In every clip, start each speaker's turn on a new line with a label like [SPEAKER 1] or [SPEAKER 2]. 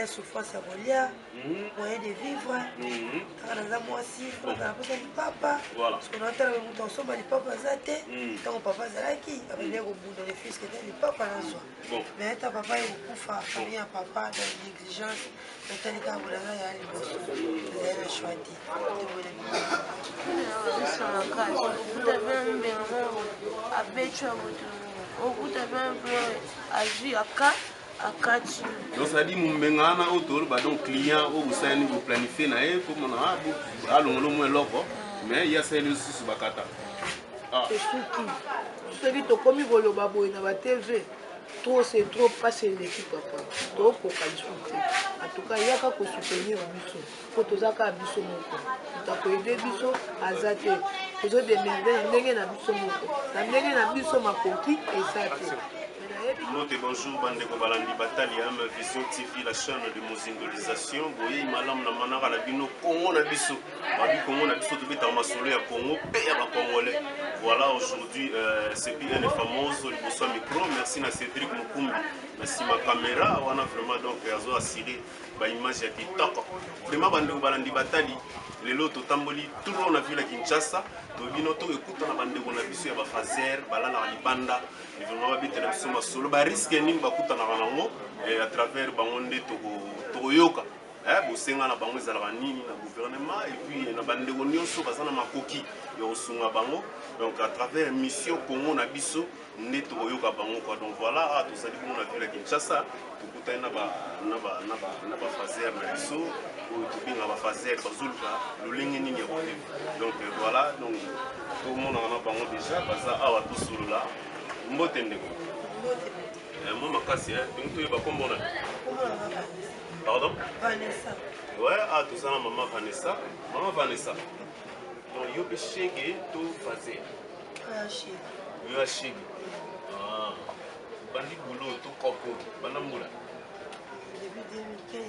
[SPEAKER 1] ya souffrance ya kolia, moyen de vivre. Kaka naza mwasi, fo nazala mposa lipapa. Soki natala moto asomba lipapa aza te. Ntango papa azalaki, abandaki kobunda ne fût-ce que te lipapa nazwa. Mais ata papa ye kokufa, famille ya papa dans négligence, natali kaka boye, naza ya liboso, nazali na choix te, toboyela.
[SPEAKER 2] Biso makasi, okuta mpe mbenga moko abeti ya moto, okuta mpe mpe azwi aka akati.
[SPEAKER 3] Donc c'est-à-dire mombenga wana oyo toloba, donc client oyo bosalani, boplanifie na ye komona alongola mwa eloko, mais ye asaleli lisusu bakata.
[SPEAKER 4] Esuki soki tokomi koloba boye na baTV, trop c'est trop, mpasi eleki papa, tokoka lisusu te. En tout cas, yaka kosoutenir biso mpo toza kaka biso moko, moto akoaider biso aza te. Tozodémerder na ndenge na biso moko, na ndenge na biso makoki eza te.
[SPEAKER 3] Mbote, bonjour bandeko balandi batali ya M Vision TV, la chaîne de mozindolisation. Boyei malamu na manaka na bino Congo na biso. Babi Congo na biso, tobetaka masolo ya Congo pe ya bacongolais. Voilà, aujourd'hui c'est PN Famoso liboso ya micro. Merci na Cédric Mukumbi na nsima caméra wana, vraiment donc azo assurer baimage ya kitoko. Vraiment bandeko balandi batali, lelo totamboli trop na ville ya Kinshasa, tobino toekutana bandeko na biso ya bafaser balalaka libanda, vraiment babetela biso masolo, barisque nini bakutanaka nango. À travers bango nde tokoyoka bosenga na bango ezalaka nini na gouvernement et puis na bandeko nyonso baza na makoki ya kosunga bango. Donc à travers mission Congo na biso nde tokoyoka bango quoi. Donc voilà, awa tozali bongo na ville ya Kinshasa, tokutani na bafaser na biso oyo tobengaka bafaser, bazoluka lolenge nini ya kovivre. Donc voilà, donc tomonaka na bango déjà baza awa, tosolola. Mbote ndeko. Mwa makasi ndenge toyeba kombo na. Pardon?
[SPEAKER 1] Vanessa.
[SPEAKER 3] Ouais, ah, toza na mama Vanessa. Mama Vanessa, donc yo mpe shege to fazer? Yo ya shege. Ah, bandi boulot to kopo banda mbula?
[SPEAKER 1] Depuis 2015.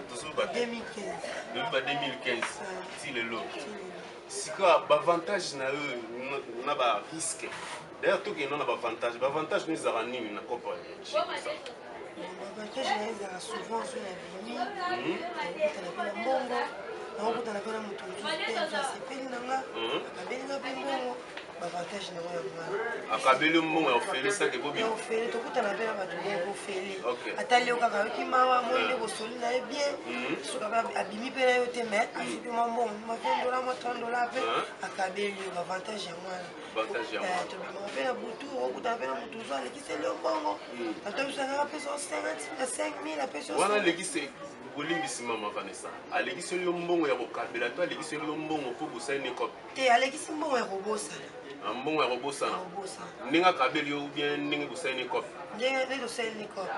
[SPEAKER 3] Tozoba
[SPEAKER 1] 2015.
[SPEAKER 3] Depuis ba 2015 ti lelo. Sika baavantage na yo na barisque, d'ailleurs tokenda na baavantage. Baavantage no ezalaka nini na kopo ya
[SPEAKER 1] Avantage na ye ezalaka souvent so na bimi, nakokutana mpe na mbongo, nakokutana mpe na moto mosusu mpe mosu asepeli na nga, akabeli nga mpe mbongo. Baavantage nango yango wana.
[SPEAKER 3] Akabeli mbongo ya ofele, sake bobi?
[SPEAKER 1] Ya ofele. Tokutana mpe na bato moko ofele, atali yo kaka, ayoki mawa, moi nde bosoli na ye bien. Soki abimi mpe na yo te, mais azwi mpe mwa mbongo, mwa 20 dollar, mwa 30 dollar mpe akabeli yo. Baavantage yango wana. Tobimaka mpe na butu, okutana mpe na motu mosusu alekiseli yo mbongo. Bato biso akaka apesa yo 5 000, apesi.
[SPEAKER 3] Wana alekisi, bolimbisi mama Vanessa, alekiseli yo mbongo ya kokabela to alekiseli yo mbongo mpo bosali nekope?
[SPEAKER 1] Te, alekisi mbongo ya kobosana.
[SPEAKER 3] Mbongo ya kobosana. Ndenge akabeli yo ou bien ndenge bosali ne cope?
[SPEAKER 1] Ndenge nde tosali ne cope.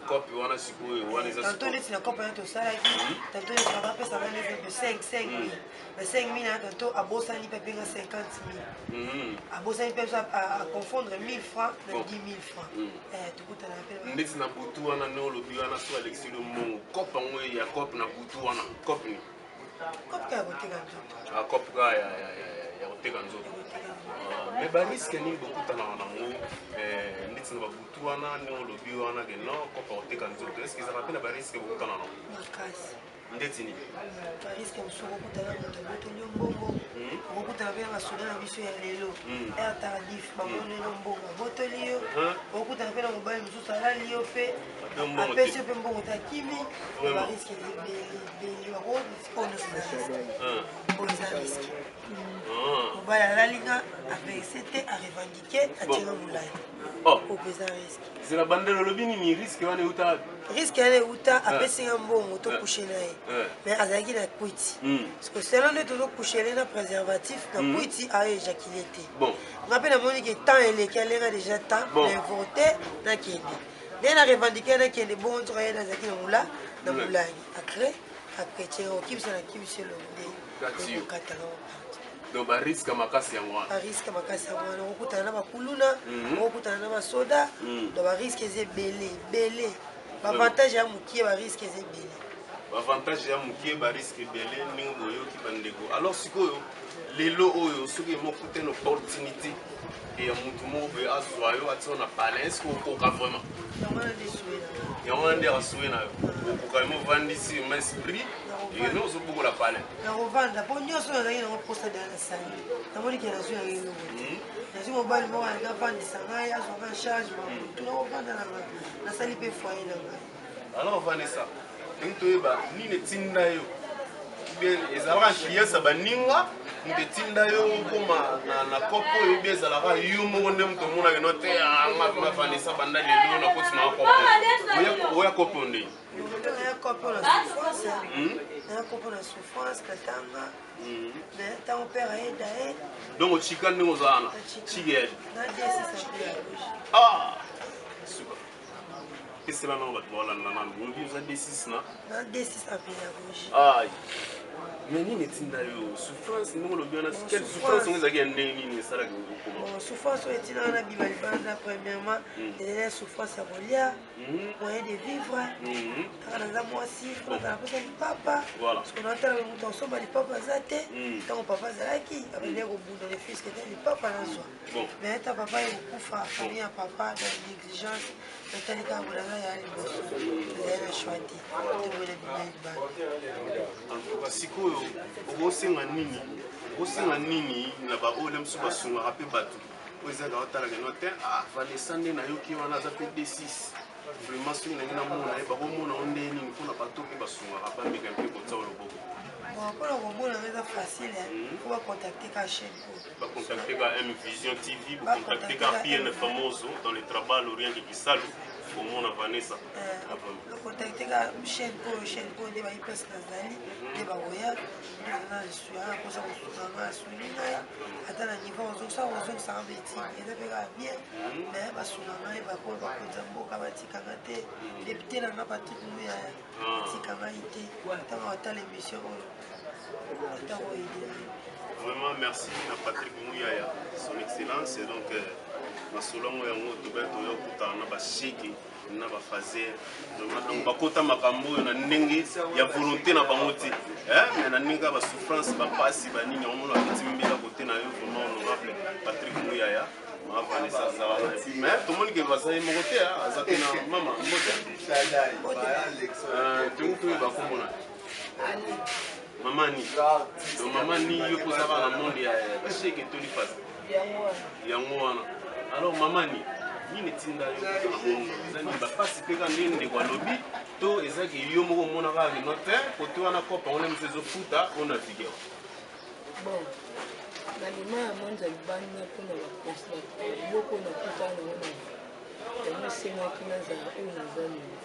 [SPEAKER 3] Cope wana sikoyo wana eza
[SPEAKER 1] tantôt neti na cope wana tosalaki, tantôt neti bakapesaka neti 5 5 mille, na 5 mille wana, tantôt abosani mpe abenga 50 mille, abosani mpe biso aconfondre 1000 francs na 10 000 francs. Tokutana mpe.
[SPEAKER 3] Ndeti na butu wana nde olobi wana, so alekiseli yo mbongo, cope yango ya cope na butu wana, cope ni?
[SPEAKER 1] Cope kaka ya koteka nzoto.
[SPEAKER 3] Cope kaka ya koteka nzoto. Mais barisque nini bokutanaka nango ndeti na babutu wana ndenge olobi wana ke non, cope ya koteka nzoto? Est ce que ezalaka mpe na barisque bokutana nango?
[SPEAKER 1] Makasi.
[SPEAKER 3] Ndeti nini?
[SPEAKER 1] Barisque mosusu, okokutana moto abotoli yo mbongo, okokutana mpe na basoda na biso ya lelo, air tardif, bamonelo mbongo, abotoli yo. Okokutana mpe na mobali mosusu alali yo mpe apesi yo mpe mbongo te, akimi. Barisque eza ebele ebele. Oyo nyonso eza risque, oyo eza risque. Mobali alali nga, averse te, arevendique, atianga molai, oyo mpe eza risque.
[SPEAKER 3] Zela, bandelo olobi nini? Risque wana euta?
[SPEAKER 1] Risque wana euta, apesi nga mbongo, tocoucher na ye, mais azalaki na kwiti, parce que selon nde tozocoucher na préservatif na kwiti, ayo éjaculer te. Nga mpe namoni ke temps eleki, alenga déjà temps na invote, nakende nde na revendique, nakende bongo. Nzoka ye nazalaki na mula na molangi, après akretie okibisa na kibisa elongo nde okatanga mopanzi.
[SPEAKER 3] Donc barisque makasi yango wana.
[SPEAKER 1] Barisque makasi yango wana. Okokutana na bakuluna, okokutana na basoda. Donc barisque eza ebele ebele. Baavantage ya mokie, barisque eza ebele.
[SPEAKER 3] Baavantage ya mokie, barisque ebele, ndenge boyoki bandeko. Alors sikoyo lelo oyo, soki mokutani opportunité ya motu moko boye azwa yo, atia na palin, est ce que okoka vraiment?
[SPEAKER 1] Yango wana nde suye na.
[SPEAKER 3] Yango wana nde asuwe na yo. Okoka mo vandisi ma esprit eno ozobokola pale.
[SPEAKER 1] Nakovanda mpo nyonso oyo nazalaki nango mposa deya nasali. Namoni ke nazwi yango eloko te. Nazwi mobali moko alingi avandisa ngai, azwa ngai charge mamutu, nakovanda na ngai. Nasali mpe foyer na ngai.
[SPEAKER 3] Alors Vanessa, ndenge toyeba nini etinda yo bien ezalaka influence ya baninga moto etinda yo okoma na kopo oyo bien ezalaka yo moko nde moto omonaka no te anga ma Vanessa banda lelo nakoti na kopo oya kopo nde
[SPEAKER 1] naya kopo na souffrance naya kopo na souffrance natanga mais ntango père ayeda ye
[SPEAKER 3] donc otika ndenge oza wana chikeyadi
[SPEAKER 1] na desisa
[SPEAKER 3] ah suka pesela nano bato baolanda nano olobi oza d6 na
[SPEAKER 1] na d6 na pédagogie
[SPEAKER 3] ai mais nini etinda yo souffrance ndenge olobi wana quelle souffrance yango ezalaki ya ndenge nini esalaki okoma
[SPEAKER 1] souffrance oyo etindaka na bima libanda premièrement ezali souffrance ya kolia moyen de vivre kaka naza mwasi nazala mposa lipapa soki natala moto akosomba lipapa aza te ntango papa azalaki abandaki kobunda ne fiske te lipapa nazwa mais ata papa ye kokufa famille ya papa na négligence natali kaka boye naza ya liboso nazali na choix te toboye na bima libanda.
[SPEAKER 3] En tout cas sikoyo okosenga nini, okosenga nini na baoyo na biso basungaka mpe bato oyo ezalaka otalaka no te ah Vanessa nde nayoki wana aza mpe D6 vraiment soki nangi namona ye bakomona yo nde nini mpona bato mpe basungaka bameka mpe kotia loboko.
[SPEAKER 1] Bon, mpona komona ngo eza facile po bacontacte ka chaîne oyo.
[SPEAKER 3] Bacontacte ka M Vision TV, bocontacte ka PN Famoso dans le travail rien que Kisalu komona Vanessa.
[SPEAKER 1] Bacontacte ka chaîne oyo, chaîne oyo nde bayi place nazali nde bakoya nde naza na mposa kosunga ngai asungi ngai ata na niveau ozongisa kozongisaka betine eza mpe kaka bien mais basunga ngai bakoyo bakonza mboka batika nga te député na nga Patrick Muyaya atika ngai te ntango atala émission oyo ata koyede ngai.
[SPEAKER 3] Vraiment merci na Patrick Muyaya, son excellence. Et donc masolo yango yango tobe toya kokutana na bashege na bafaser vraiment donc bakota makambo oyo na ndenge ya volonté na bango te mais na ndenge ya basouffrance bapasi banini yango mona bapeti mbela kote na yo vraiment honorable Patrick Muyaya ma Vanessa azala na epuis mais tomoni ke baza ye moko te aza te na mama mbote tongi toyeba komona mama ni donc mama ni yo kozaka na monde ya bashege toli fasi yango wana. Alors mama ni nini etinda yo kota na monde eza nini bapasi mpe kaka ndenge ndeko alobi to ezaki yo moko omonaka kino te kote wana kopa ngo nde mosu ezofuta o naviguer?
[SPEAKER 4] Bon, nabima ya monde ya libanda mpona biloko oyo nakutana nango na yango esengaki nazala oyo naza lelo.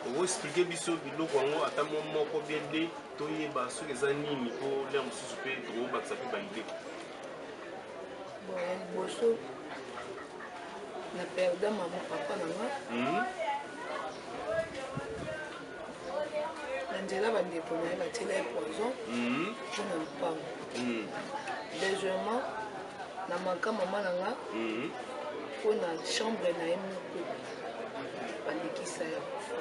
[SPEAKER 3] Okoexplike biso biloko yango ata mo moko bien de toyeba soki eza nini po lere mosusu mpe tokobakisa mpe baide.
[SPEAKER 4] Bon, ya liboso na perda mama papa na nga na nzela bandeko na ye batiela ye poison mpona lupango. Deuxièmement, na manka mama na nga mpona chambre na ye moko balekisa ya kufa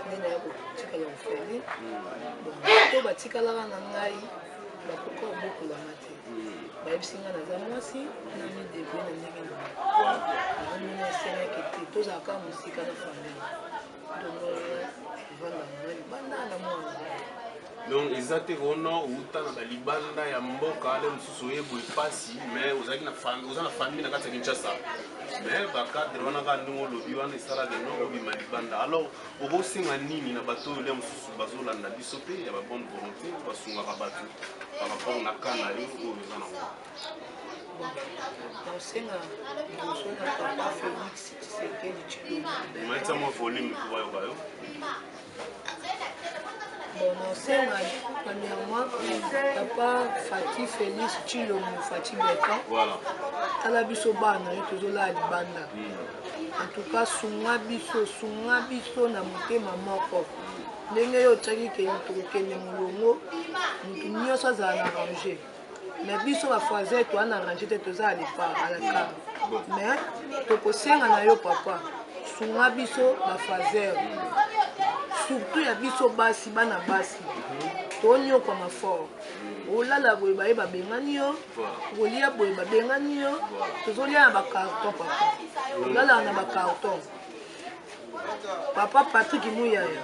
[SPEAKER 4] nde naya kotikala orphelin. Bon, to batikalaka na ngai bakoka kobokolanga te, bayebisi ngai naza mwasi na midebrouille na ndenge na ngai yango esengaki te tozala kaka mosika na famille donc vanda na libanda na mwana.
[SPEAKER 3] Donc eza te kono outa na balibanda ya mboka le mosusu oyebo epasi mais ozalaki na famille, oza na famille na kati ya Kinshasa mais bacadre wana kaka ndenge olobi wana esalaka no obima libanda. Alors okosenga nini na bato oyo le mosusu bazolanda biso mpe ya babonne volonté basungaka bato par rapport na ka na yo oyo oza nango?
[SPEAKER 4] Naosenga liboso na papa Félix Tshisekedi Tshilombo.
[SPEAKER 3] Maitisa mwa volume po bayoka yo.
[SPEAKER 4] Bon, naosenga premièrement papa Fati Félix Tshilombo Fati Beton.
[SPEAKER 3] Voilà.
[SPEAKER 4] Tala biso bana yo tozolala libanda. En tout cas sunga biso, sunga biso na motema moko. Ndenge yo otiaki ke tokokende molongo, motu nyonso azala na ranger. Mais biso bafoiser toza na ranger te, toza à l'écart, à l'écart. Mais tokosenga na yo papa, sunga biso bafoiser. Surtout ya biso basi, bana basi. Tonyokwama fort. Olala boye baye babengani yo, kolia boye babengani yo, tozolia na bacarton papa. Olalaka na bacarton. Papa Patrick Muyaya,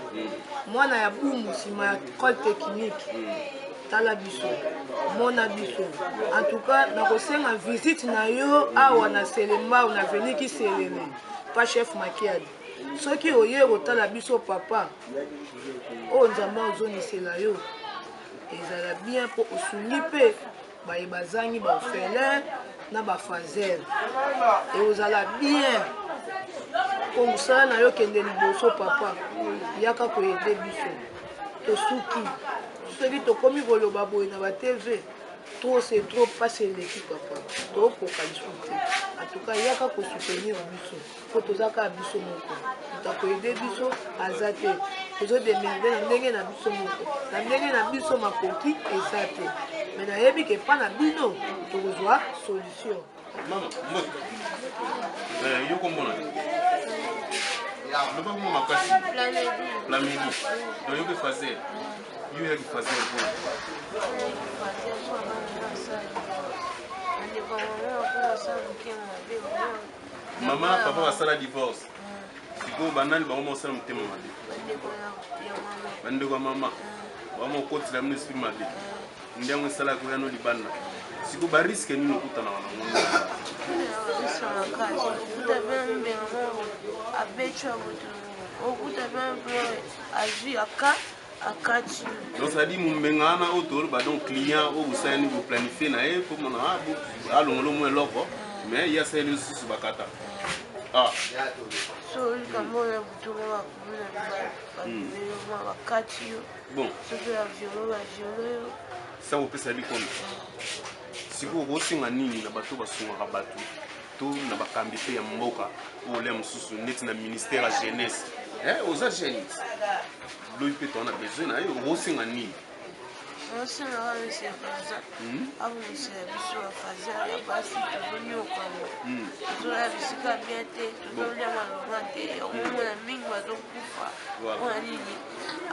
[SPEAKER 4] mwana ya Bumu nsima ya école technique, tala biso, mona biso. En tout cas, nakosenga visite na yo awa na Selembao na avenue Kiselele, pa chef Makiadi. Soki oye kotala biso papa, oyo Nzambe azongisela yo ezala bien mpo osungi mpe baye bazangi ba orphelin na ba fazel, ekozala bien mpo mosala na yo kende liboso papa, yaka koyede biso. Tosuki soki tokomi koloba boye na ba TV, trop c'est trop, mpasi eleki papa, tokoka lisusu te. En tout cas, yaka kosoutenir biso mpo toza kaka biso moko, moto akoyede biso aza te, tozodemerde na ndenge na biso moko, na ndenge na biso makoki eza te, me nayebi ke mpa na bino tokozwa solution.
[SPEAKER 3] Mama, mbote. Yo kombo na loba kombo makasi. Plamedi. Donc yo mpe fazer, yo oyaki fazer mpona mama na papa basala divorce. Sikoyo banani bango mosala motema mabe? Bandeko ya mama bango mokotela bino esprit mabe, nde yango esalaka oya no libanda. Sikoyo bariske nini okutanaka nango?
[SPEAKER 2] Okuta mpe mbenga moko abeti ya moto, okuta mpe azwi aka akati.
[SPEAKER 3] Donc c'est-à-dire mombenga wana oyo toloba, donc client oyo bosalani, boplanifie na ye mpo mona alongola omwa eloko, mais ye asaleli lisusu bakata. Ah.
[SPEAKER 2] So likambo oyo ya butu moko bakomona babimelo bakati yo.
[SPEAKER 3] Bon.
[SPEAKER 2] Soki ya violo, baviolo yo.
[SPEAKER 3] Sa kopesa likombe. Sikoyo okosenga nini na bato basungaka bato to na bakambi mpe ya mboka oyo olia mosusu neti na ministère ya jeunesse? Oza jeune, loyi mpe toza na besoin na yo, okosenga nini?
[SPEAKER 2] Osengaka monsieur président abongisela biso bafazer ya basi, tozonyokama, tozoya bisika bien te, tozolia malonga te, yango mingi bazokufa. Mpona nini?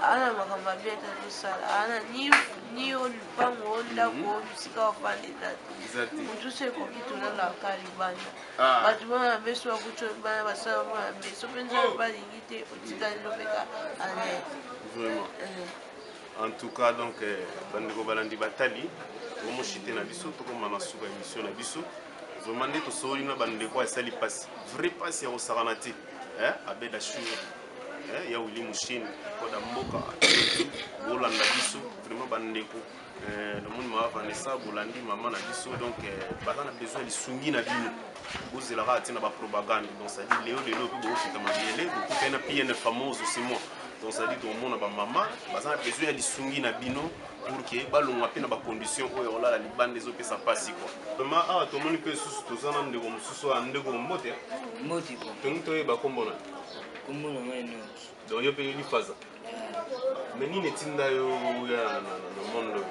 [SPEAKER 2] Ana makambo ya bien te azosala, ana ni o lupango, o ndako, o bisika ofanda eza te. Motu so ekoki tolalaka libanda, bato bana beso bakuti bana basala mpona beso mpe Nzambe balingi te, otikali lopeka ale.
[SPEAKER 3] Vraiment. En tout cas, donc bandeko balandi batali, tomoshite na biso, tokoma na suka émission na biso. Vraiment nde tosoli na bandeko, esali mpasi, vrai mpasi ya kosakana te. Abed Ashur, ya Willi Musheni koda mboka, bolanda biso vraiment bandeko. Namoni mama Vanessa, bolandi mama na biso, donc baza na besoin ya lisungi na bino. Bozelaka ati na bapropagande, donc c'est-à-dire lelo lelo mpe bokokita mabele, bokutani na PN fameuse, c'est moi. Donc c'est-à-dire tomona bamama baza na besoin ya lisungi na bino pour ke balongwa mpe na bacondition oyo olala libanda ezopesa mpasi quoi. Vraiment awa tomoni mpe lisusu toza na ndeko mosusu awa. Ndeko, mbote.
[SPEAKER 5] Mbote.
[SPEAKER 3] Tongi toyeba kombo na?
[SPEAKER 5] Kombo na ngai Enoki.
[SPEAKER 3] Donc yo mpe yoki faza, mais nini etinda yo ya na monde oyo?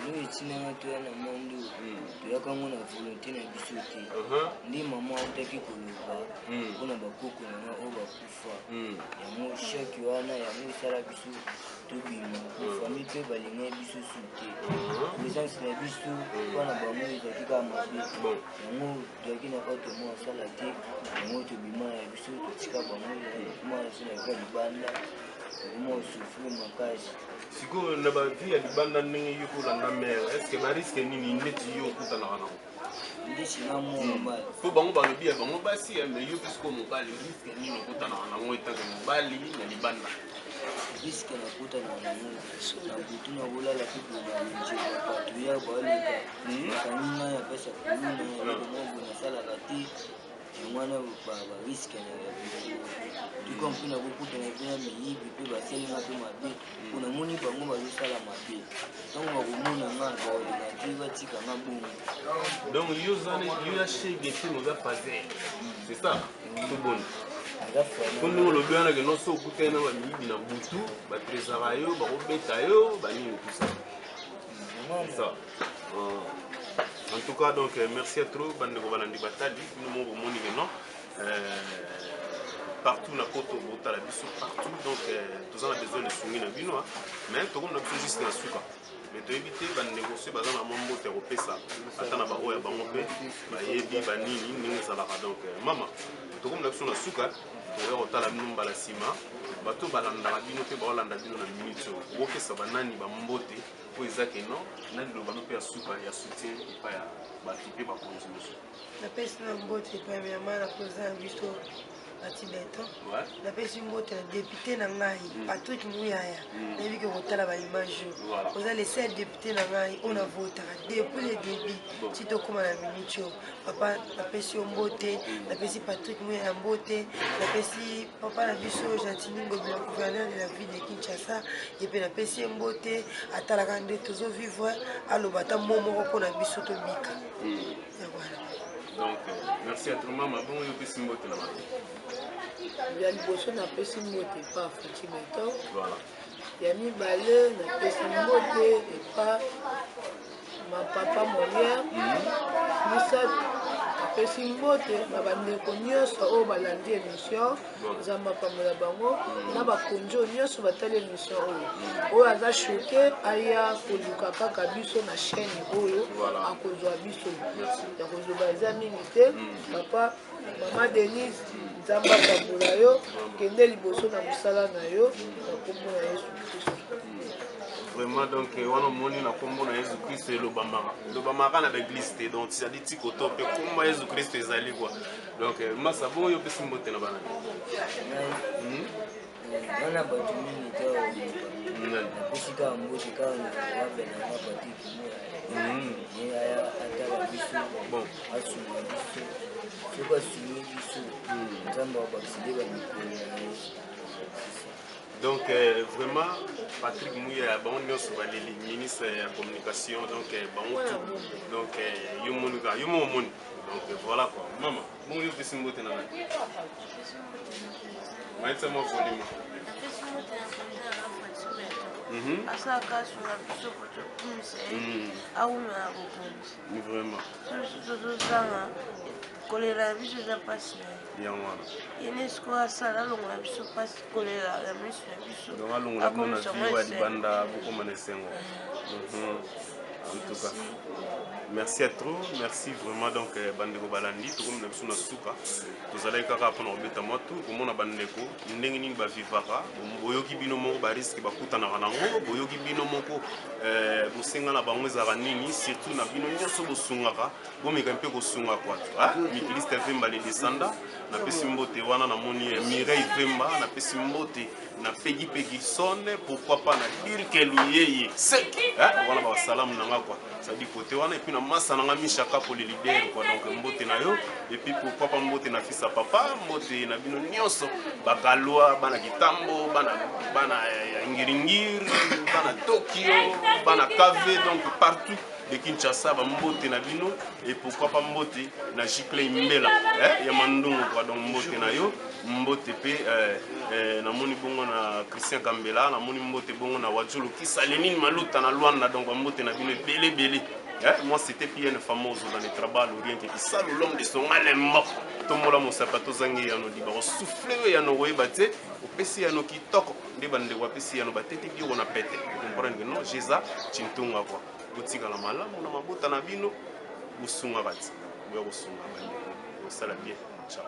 [SPEAKER 5] Eloko etindanga toya na monde oyo, toyaka yango na volonté na biso te. Nde mama autaki koloba mpona bakoko na nga oyo bakufa, yango shaki wana, yango esala biso tobima. Famille mpe balingai biso su te, présence na biso mpona bango ezalaki kaka mabe. Yango tozalaki na oto moko asala te, yango tobima ya biso, totika bango, tokoma biso na kaka libanda, tokoma kosouffrir makasi.
[SPEAKER 3] Sikoyo na bavie ya libanda, ndenge yo kolanda mare, est ce que bariske nini neti yo okutanaka nango?
[SPEAKER 5] Ndeti nga mwa mobali?
[SPEAKER 3] Mpo bango balobi ya bango basi ya, mais yo mpe sikoyo mobali, risque nini okutanaka nango etanke mobali na libanda?
[SPEAKER 5] Risque nakutana nango na butu, na kolala mpe boye, bapatrouilleur baleka, bakangi ngai, apesa kuluna, eloko moko boye nasalaka te. Yango wana bariske ya butu tuka mpe nakokutana mpe na miyibi mpe basalinga mpe mabe, mpo namoni bango bazosala mabe, ntango bakomona nga bakolinga te batika nga bongo.
[SPEAKER 3] Donc yo yo ya shege te, oza fazer, c'est ça to boni?
[SPEAKER 5] Aza.
[SPEAKER 3] Mpo ndenge olobi wana ke nyonso okutani na bamiyibi na butu, batrésaka yo, bakobeta yo, banini, tout ça, c'est ça. En tout cas, donc merci à trop bandeko balandi batali, bino moko bomoni ke non, partout na poto botala biso partout, donc toza na besoin lisungi na bino. Mais tokomi na biso juste na suka, mais toyebi te bandeko soki baza na mwa mbote ya kopesa ata na baoyo ya bango mpe bayebi banini ndenge ezalaka. Donc mama, tokomi na biso na suka. Tokoya kotala bino mbala nsima. Bato balandaka bino mpe baolanda bino na minute oyo. Okopesa banani bambote oyo eza ke non na liloba no mpe ya suka ya soutien epai ya bato mpe bakonzi mosusu.
[SPEAKER 1] Napesi na mbote premièrement na président na biso Fatshi Beton. Napesi mbote na député na ngai Patrick Muyaya. Nayebi ke kotala ba image oyo. Oza le seul député na ngai oyo na votaka depuis le début ti tokóma na minute oyo. Papa napesi yo mbote, napesi Patrick Muyaya mbote, napesi papa na biso Gentiny Ngobila gouverneur de la ville de Kinshasa, ye mpe napesi ye mbote, atalaka nde tozo vivre, aloba ata mot moko mpo na biso tobika. Yango wana.
[SPEAKER 3] Donc, merci à tout le monde. Bongo yo pesi mbote na bato.
[SPEAKER 4] Ya liboso napesi mbote epa Fatshi Beton.
[SPEAKER 3] Voilà.
[SPEAKER 4] Ya mibale napesi mbote epa ma papa Molière. Misato napesi mbote na bandeko nyonso oyo balandi émission. Nzambe apambola bango na bakonzi oyo nyonso batali émission oyo. Oyo aza choqué aya koluka kaka biso na chaîne oyo akozwa biso. Ya kozwa eza mingi te. Papa, mama Denise, Nzambe apambola yo, kende liboso na mosala na yo na kombo na Yesu Kristo.
[SPEAKER 3] Vraiment, donc wana omoni na kombo na Yesu Kristo elobamaka. Elobamaka na ba église te, donc c'est-à-dire tikoto mpe kombo ya Yesu Kristo ezali quoi. Donc masa bongo yo opesi mbote na bana.
[SPEAKER 5] Wana bato mingi te oluka. Napesi kaka mbote kaka na wabenanga Patrik Muyaya. Ye aya atala biso, asunga biso. Soki asungi biso, Nzambe abakisile bamikolo na ye.
[SPEAKER 3] Donc vraiment Patrick Muyaya, bango nyonso baleli ministre ya communication, donc bango tout. Donc yo moni kaka, yo moko omoni. Donc voilà quoi. Mama, bongo yo opesi mbote na nani? Maitsa mwa volume.
[SPEAKER 2] Napesi mbote na président na Fatshi Beton. Asalaka asunga biso po tokumisa ye, awumela na bokonzi.
[SPEAKER 3] Vraiment.
[SPEAKER 2] So biso tozozanga kolela na biso eza mpasi na ye.
[SPEAKER 3] Yango wana.
[SPEAKER 2] Ye nde sikoyo asala alongola biso mpasi kolela na miso na biso.
[SPEAKER 3] Donc alongola bino na vie oyo ya libanda, bokoma na esengo. En tout cas, merci à trop, merci vraiment. Donc bandeko balandi, tokomi na biso na suka. Tozalaki kaka mpona kobeta mwa tour, komona bandeko ndenge nini bavivaka. Boyoki bino moko barisque bakutanaka nango, boyoki bino moko bosenga na bango ezalaka nini, surtout na bino nyonso bosungaka, bomeka mpe kosunga kwa mikiliste Vemba le descendant. Napesi mbote wana, namoni Mireille Vemba, napesi mbote na Pegi Pegi Son, pourquoi pas na Dirke Luyeye sek wana basalamu nanga quoi, c'est-à-dire côté wana, et puis na masa nanga Misha Kapo le leader quoi. Donc mbote na yo, et puis pourquoi pas mbote na fils à papa, mbote na bino nyonso bagalwa, bana Kitambo, bana bana ya Ngiringiri, bana Tokyo, bana Kave, donc partout de Kinshasa, bambote na bino, et pourquoi pas mbote na Gicley Mbela ya Mandungu quoi. Donc mbote na yo, mbote pe namoni bongo na Christian Kambela, namoni mbote bongo na Wajulu Kisa Lenine Maluta na Luanda. Donc bambote na bino ebele ebele. Moi c'était PN Famoso dans le travail rien que Kisalu, l'homme de son alembo. Tombola mosapa, tozangi yano di bakosouffle oyo yano koyeba te, opesi yano kitoko nde bandeko apesi yano batete biloko na pete, comprendre que non jeza chintunga quoi. Botikala malamu na mabota na bino, bosungaka ti boya kosunga bandeko, kosala bien. Ciao.